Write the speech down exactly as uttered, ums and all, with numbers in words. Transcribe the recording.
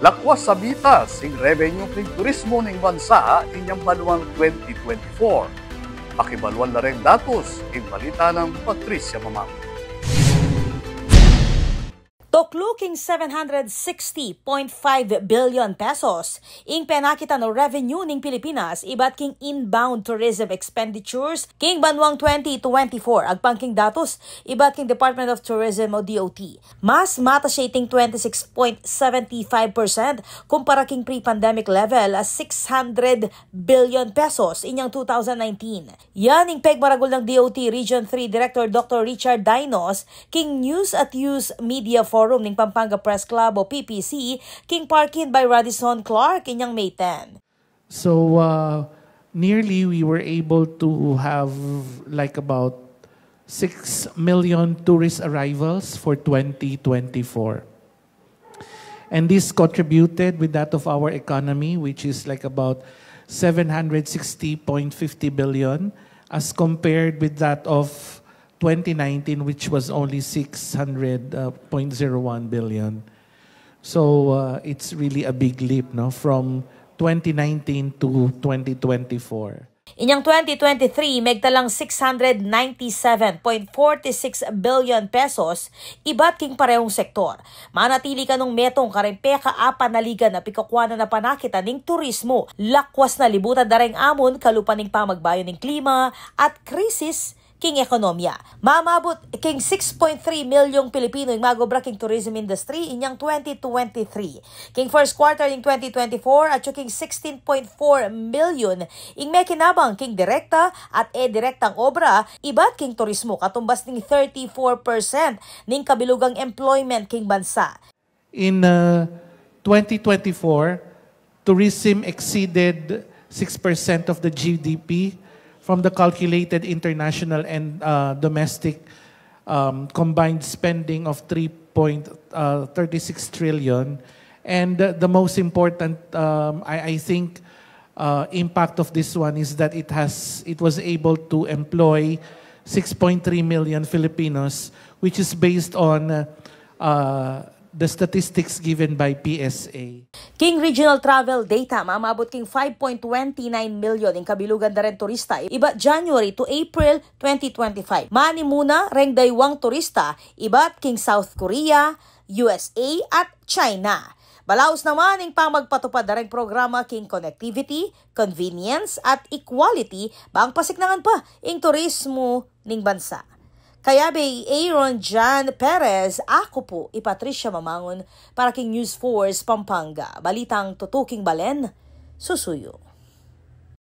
Lakwas a bitas ing revenue king turismo ning bansa inyang banuang twenty twenty-four. Pakibaluan la reng datus king balita nang Patricia Mamang. Tuklu king seven hundred sixty point five billion pesos ing penakitan o revenue ning Pilipinas ibat king inbound tourism expenditures king banuang twenty twenty-four, agpang king datus ibat king Department of Tourism o D O T. Mas matas ya iting twenty-six point seventy five percent kumpara king pre-pandemic level a six hundred billion pesos inyang two thousand nineteen. Yan ing pegmaragul nang D O T Region three Director Doctor Richard Dainos king News at Use Media Forum ning Pampanga Press Club o P P C king Parkin by Radisson Clark inyang May ten. So uh, nearly we were able to have like about six million tourist arrivals for twenty twenty-four. And this contributed with that of our economy, which is like about seven hundred sixty point fifty billion, as compared with that of twenty nineteen, which was only six hundred point zero one billion. So uh, it's really a big leap, no, from twenty nineteen to twenty twenty-four. Inyang twenty twenty-three, megtalang six hundred ninety-seven point forty-six billion pesos ibat king parehong sektor. Manatili kanung metung kareng pekaapanaligan a pikakuanan a panakitan ning turismo. Lakwas na libutan da reng amun kalupa ning pamagbayu ning klima at krisis king ekonomiya. Mamabut king six point three milyung Pilipino ing magobra king tourism industry inyang twenty twenty-three. King first quarter ning twenty twenty-four, atyu king sixteen point four milyun ing mekinabang king direkta at e direktang obra ibat king turismo, katumbas ning thirty-four percent ning kabilugang employment king bansa. In uh, twenty twenty-four, tourism exceeded six percent of the G D P from the calculated international and uh, domestic um, combined spending of three point thirty-six trillion. And uh, the most important, um, I, I think, uh, impact of this one is that it has it was able to employ six point three million Filipinos, which is based on uh, uh, the statistics given by P S A. King regional travel data, mamabut king five point twenty nine million ing kabilugan da reng turista ibat January to April twenty twenty-five. Manimuna reng daywang turista ibat king South Korea, U S A at China. Balaus naman ing pamagpatupad da reng programa king connectivity, convenience at equality bang pasiknangan pa ing turismo ning bansa. Kayabe i Aaron John Perez, aku pu i Patricia Mamangun para king News Force Pampanga. Balitang tutuking balen, susuyu.